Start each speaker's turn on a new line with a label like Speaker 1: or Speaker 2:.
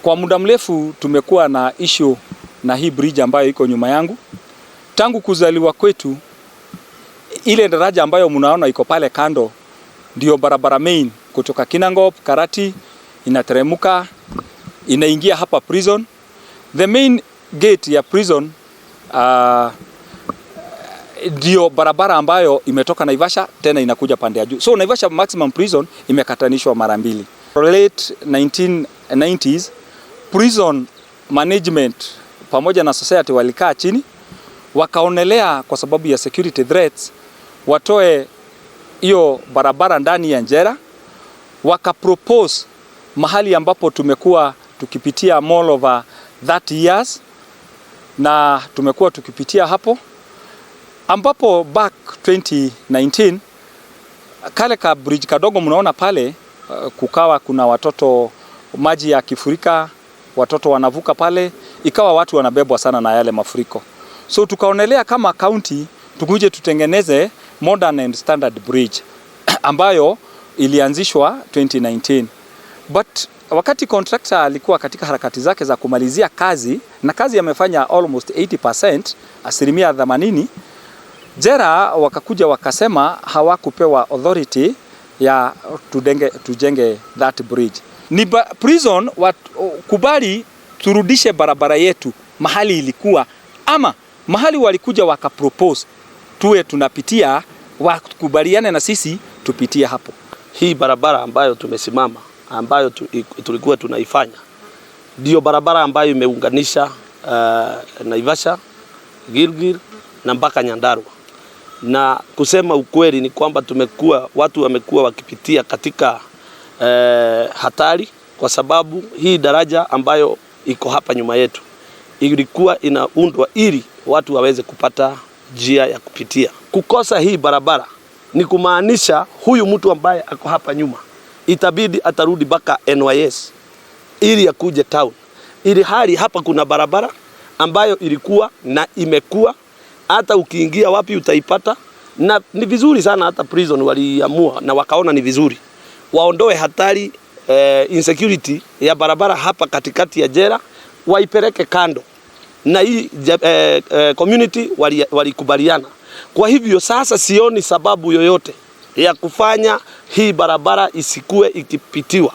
Speaker 1: Kwa muda mrefu tumekuwa na issue na hii bridge ambayo iko nyuma yangu. Tangu kuzaliwa kwetu, ile daraja ambayo mnaona iko pale kando ndio barabara main kutoka Kinangop, Karati, inateremuka inaingia hapa prison. The main gate ya prison ndio barabara ambayo imetoka Naivasha tena inakuja pande ya juu. So Naivasha Maximum Prison imekatanishwa mara mbili. Late 1990s, prison management pamoja na society walikaa chini wakaonelea, kwa sababu ya security threats, watoe hiyo barabara ndani ya jela, wakapropose mahali ambapo tumekuwa tukipitia more over 30 years na tumekuwa tukipitia hapo, ambapo back 2019 kale ka bridge kadogo mnaona pale, kukawa kuna watoto, maji yakifurika watoto wanavuka pale, ikawa watu wanabebwa sana na yale mafuriko. So tukaonelea kama county tukuje tutengeneze modern and standard bridge ambayo ilianzishwa 2019. But wakati contractor alikuwa katika harakati zake za kumalizia kazi, na kazi amefanya almost 80%, 80%, jela wakakuja wakasema hawakupewa authority ya tujenge that bridge. Ni prison kubali turudishe barabara yetu mahali ilikuwa, ama mahali walikuja wakapropose tuwe tunapitia, wakubaliane na sisi tupitie hapo.
Speaker 2: Hii barabara ambayo tumesimama, ambayo tulikuwa tunaifanya, ndio barabara ambayo imeunganisha Naivasha, Gilgil na mpaka Nyandarua. Na kusema ukweli ni kwamba watu wamekuwa wakipitia katika hatari, kwa sababu hii daraja ambayo iko hapa nyuma yetu ilikuwa inaundwa ili watu waweze kupata njia ya kupitia. Kukosa hii barabara ni kumaanisha huyu mtu ambaye ako hapa nyuma itabidi atarudi mpaka NYS ili akuje town, ili hali hapa kuna barabara ambayo ilikuwa na imekuwa, hata ukiingia wapi utaipata. Na ni vizuri sana, hata prison waliamua na wakaona ni vizuri waondoe hatari insecurity ya barabara hapa katikati ya jela, waipeleke kando, na hii community walikubaliana. Kwa hivyo sasa sioni sababu yoyote ya kufanya hii barabara isikue ikipitiwa.